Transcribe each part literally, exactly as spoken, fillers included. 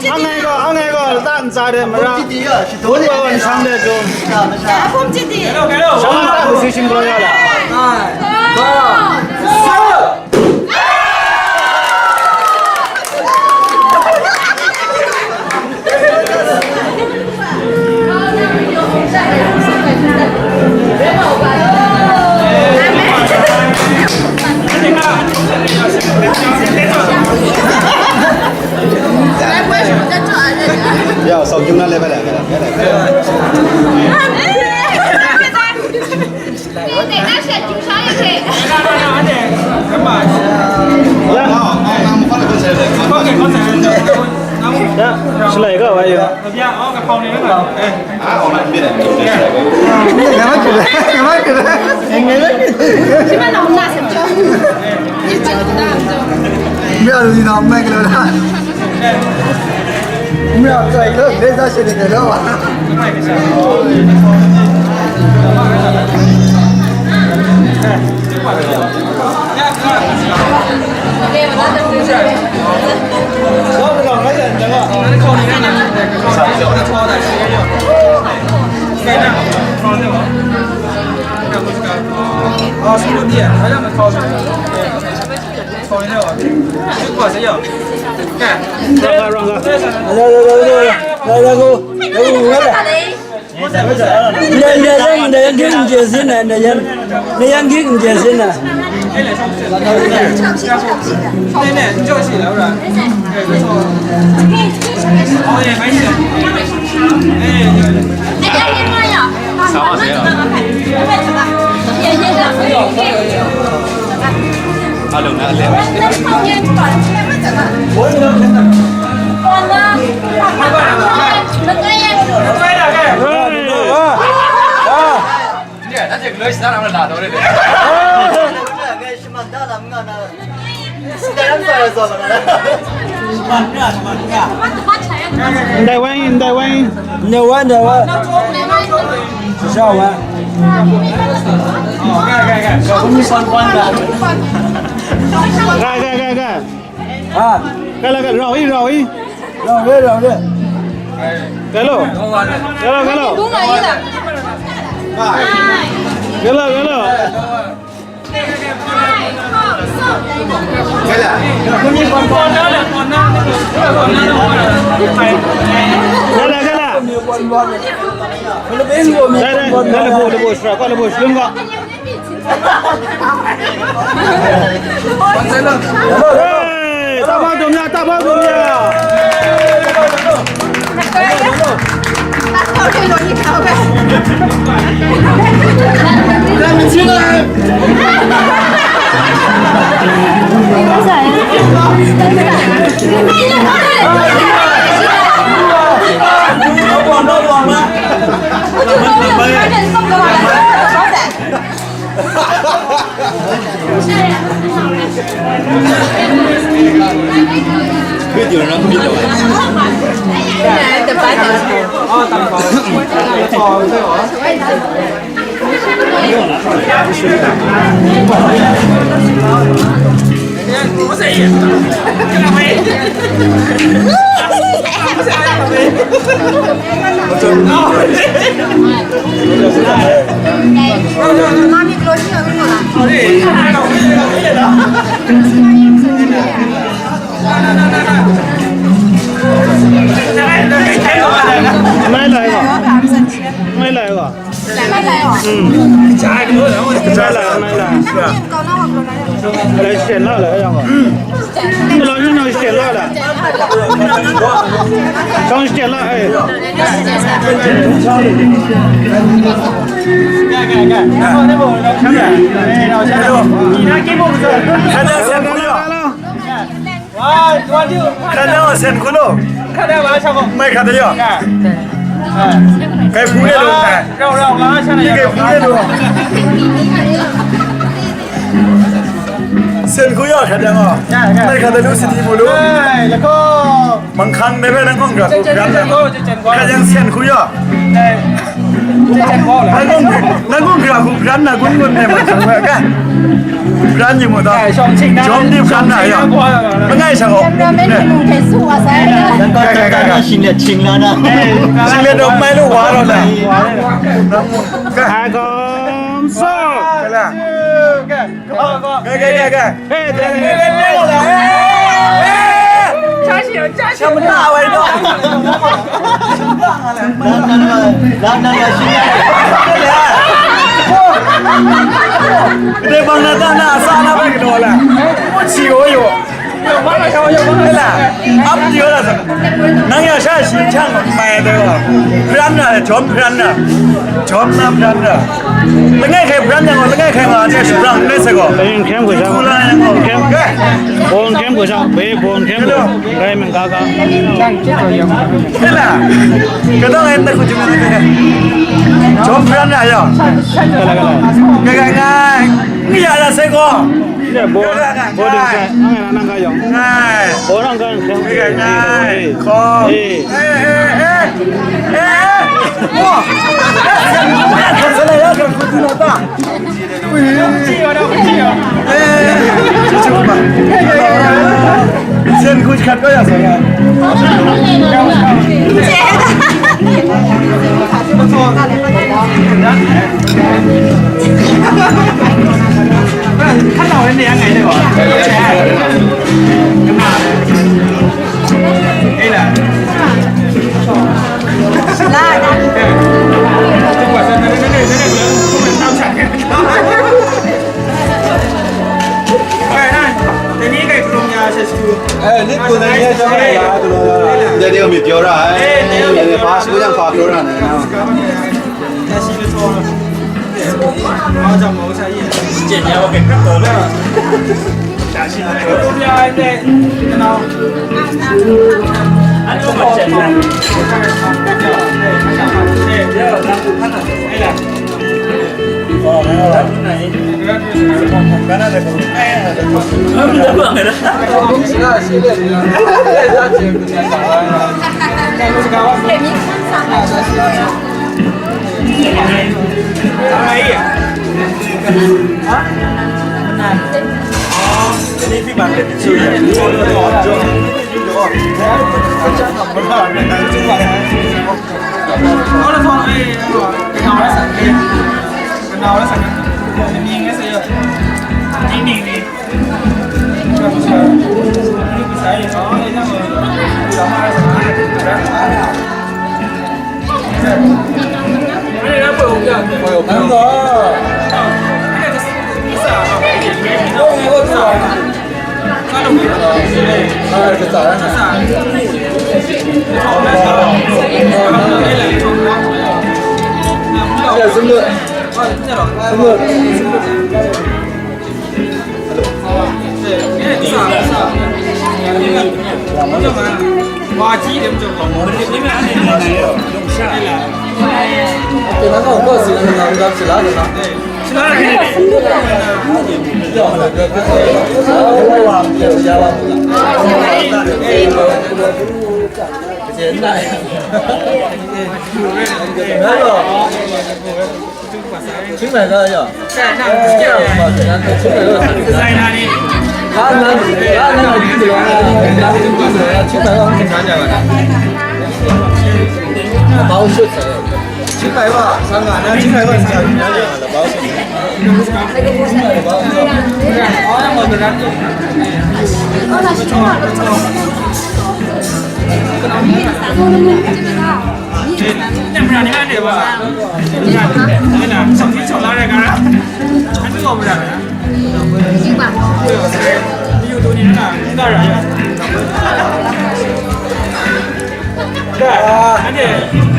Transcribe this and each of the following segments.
Ang ngai gaw, ang ngai gaw, lata ntsa de mara, hpung gaw wan shang de jung, shangang hta hku si shim galaw ya la. Ya, sau jung na le ba la, ba la, ba la, ba la. Ya, shalai ga wa yo. Rang, rang, rang. Ndai, ndai yang, ndai yang dik n chye sin ai, ndai yang, ndai yang dik n chye sin ai. Ndai wai, ndai wai. Ndai wai, ndai wai. Shisha wai. Gai, gai, gai, gai. Ha. Gai la, gai, rau i, rau i. Rau re, rau re. Gai lo. Gai lo, gai lo. Gai lo, gai lo. Gai la. Gai la, gai la. Gai la, gai la, gai la, gai la. Hey, taba dum ya, taba dum ya. Mai lai gaw. Mai lai gaw. Mm. Mai lai, mai lai. Lai shen la lai yang gaw. Ni law ni nang shen la la. Shang shen la ai. Hello. Hello. Hkrat na wa sen hku law. Mai hkrat da yaw. Kai hpung de lu. Ni kai hpung de lu. Sen hku yaw hkrat da wa. Mai hkrat da lu, siti mu lu. Manghkang de bai nang hkawng gra hku gram da. Hkrat yang sen hku yaw. Nang kung, nang kung gra hku bran na gun gun ne ma shang wa ga. Bran yi mu da. Jom di bran na ya. Mangai shang o. Cameraman ni mu te su wa sai. Ga, ga, ga, ga. Shin le ching la na. Shin le dong mai lu wa lo na. Ga. Ai kom so. Ga la. Ga, ga, ga, ga. Hey, hey, hey, hey, hey. Dai bang na ta na sa na bai kadaw la. Mo chi o yo. Hela, ap di o la sa. Nang ya sha shi chang mai de wa. Pran na, jom pran na. Jom na pran na. Langai hkai pran yang, langai hkai nga ne shu rang ne se ko. Bai hkyen hkyen gwa sha. Ku la yang ko. Hkyen. Bai hkyen gwa sha. Bai hkyen gwa. Bai meng ga ga. Hela. Ka dang ai ta ku jung ne. Jom pran na ya. Ka la ka la. Ka ga ngai. Ni ya la se ko. Ni bo bo ding sai. Ngai na nang ga yong. Ngai. Bo nang ga hkyen. Ka ga ngai. Ko. Eh. Eh, eh, eh, eh. Wah. Ka sa la ya ka ku na ta. 先哭看表演怎样？看到人家爱的吧？ အဲ နှစ်ကိုယ်တိုင်ရဲ့ကျောင်းထဲလာသလို တဲ့တဲ့ကိုမြပြောတာအဲ အဲ ပါစကိုကြောင့်ပါပြောတာနဲ့နော် ကျင်ညာဝကက်တော့လား ဒါရှိတယ်။ ဘုရားရဲ့ကျွန်တော်အဲ့လိုမှချက်တယ်။ အဲ့ဒါ။ ဟော ဘုရားနိုင်။ ဘာလဲ။ ဘုရားရှိတယ်။ အဲ့ဒါချင်းပြန်ပါ။ Hello. 清白的呀。清白的。他那他那个地址啊，那个地址啊，清白的很难讲的。把我说出来。清白吧，三个，那清白吧，你讲，你讲，把我说出来。清白吧。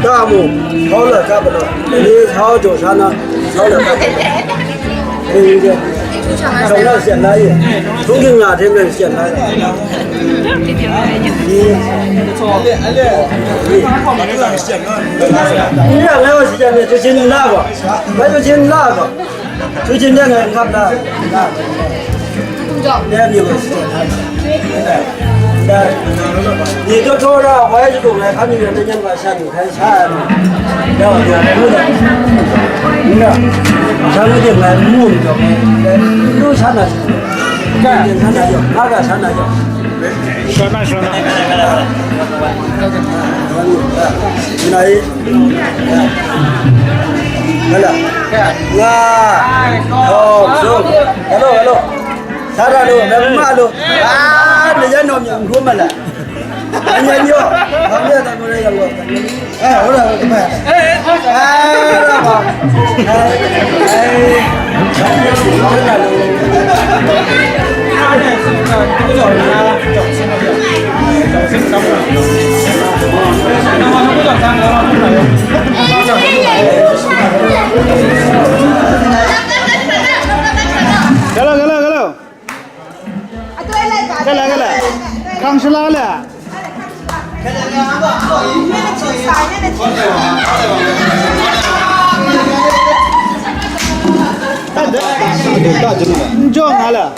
ဒါမှမဟုတ် ဟောလာကြပါတော့ ဒီနေ့ ဟောကြော်ဆန်းတော့ ဟောလာကြပါတော့ ဒီနေ့ ထောင်တော့ရှစ်နာရီ သုံးကင်္ဂါထဲမှာရှစ်နာရီ ဒီ ဒီကလည်းရှစ်နာရီ သူချင်းလာပါ ဘယ်သူချင်းလာပါ သူချင်းတဲ့ငါကပ်လာ ဒါမျိုးပဲရှစ်နာရီ ဒါ你都说了，我也是懂了，他们有的人把山给开拆了，要不然不能，那山不进来，木头没，都山那，干山那有，那个山那有。 说那说那。 Hello. Hello, hello. Hello. Hello. Ah, ni yan nom yang gum la. Yan yo. Ham ya ta mo yang lo. Eh, hola, hola. Eh, hola. Eh, eh. 来了，来了，来了。干了，干了。刚是哪了？你叫哪了？